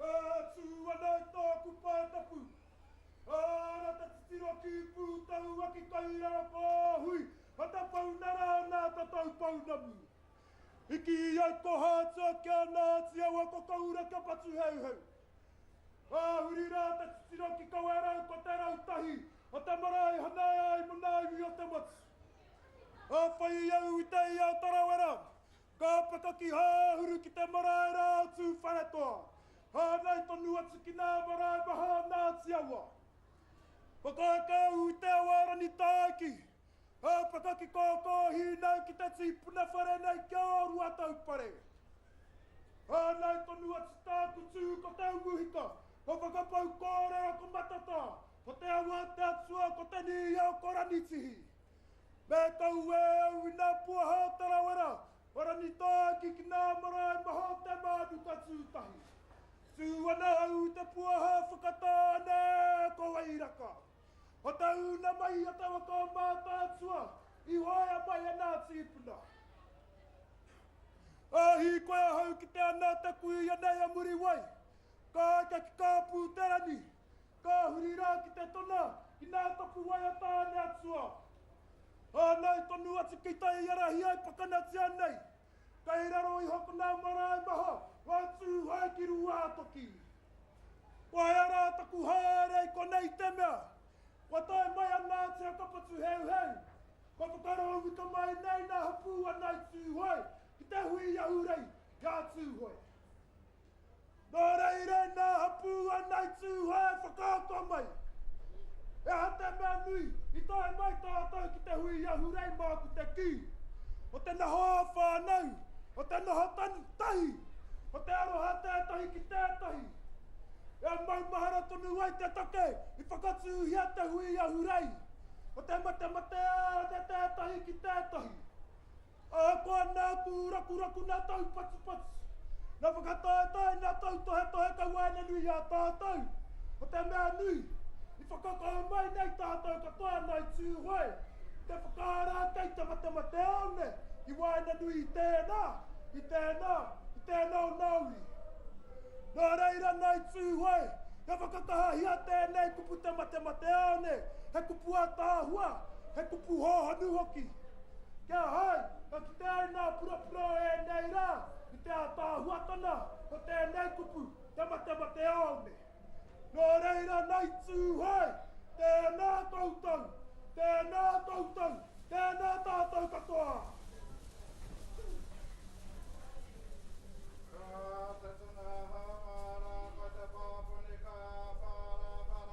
E tū ana i tōku pae tapu, Āra te titiro ki Pūtaua ki Kairarapāhui, a te pounara nā tatau pounamu. I kī ai ko Hātua ki a Ngāti Awa ko Kaura kia Patuheuheu. Ā huri rā te titiro ki Kawerau ko Te Rautahi o te marae hanaia ai mona iwi o te motu. Ā whai au i te ia o Tarawera, ka peka ki Hāhuru ki te marae rā o Tūwharetoa. Hāngai tonu atu ki nā marae maha o Ngāti Awa. Whakaeke au i te awa o Rangitāiki, ka peka ki Kōkōhīnau ki te tīpuna whare nei kia o Ruataupare. Hāngai tonu atu tāku tū ko Te Umuhika, ko Whakapau Kōrero ko Matatā, ko Te Awa o te Atua, ko Te Nīao ko Rangitihi. Me kaue au i nā puaha o Tarawera, ko Rangitāiki ki nā marae maha o Te Mānuka Tūtahi. Tū ana au i te puaha whakatāne ko Wairaka. Ko te ūna mai a te waka o Mātaatua i hoea mai e nā tīpuna. Ka hīkoi ahau ki te ana te kuia nei a Muriwai, ka eke ki Kāpūterani, ka huri rā ki te tona ki nā tapuwae a Tāne Atua. Hāngai tonu atu ki tai arahi ai pakanatia nei. Kei raro iho ko nā marae maha ngā Tūhoe ki Rūātoki. Kua hea rā taku haere i konei te mea, kua tae mai a Ngāti Hakapatu Heuheu, kua whakaroumika mai nei nā hapū a Ngāi Tūhoe ki te hui ahurei ki a Tūhoe. Nō reira nā hapū a Ngāi Tūhoe whakaako mai. He aha te mea nui i tae mai tātou ki te hui ahurei māku te kī, o te noho ā-whānau, o te noho tahi, o te aroha tētahi ki tētahi. E maumahara tonu ai te take i whakatūhia te hui ahurei, o te matemateāne tētahi ki tētahi. Ahakoa nā kūrakuraku, nā taupatupatu, nā whakataetae, nā tautohetohe kauaenanui i a tātou, ko te mea nui, i whakakau mai nei tātou katoa Ngāi Tūhoe te whakaara ake i te matemateāone i waenganui i tēnā, i tēnā, i tēnā o ngā uri. Nā reira Ngāi Tūhoe, kia whakakahahia tēnei kupu te matemateāone, he kupu ātaahua, he kupu hōhonu hoki. Kia hai, ka kite ai ngā purapura o ēnei rā i te ātaahuatanga o tēnei kupu, te matemateāone. Nō reira nei Tūhoe, tēnā koutou, tēnā koutou, tēnā tātou katoa. Ka te tuna hauora ko te pōpuni ka parapara.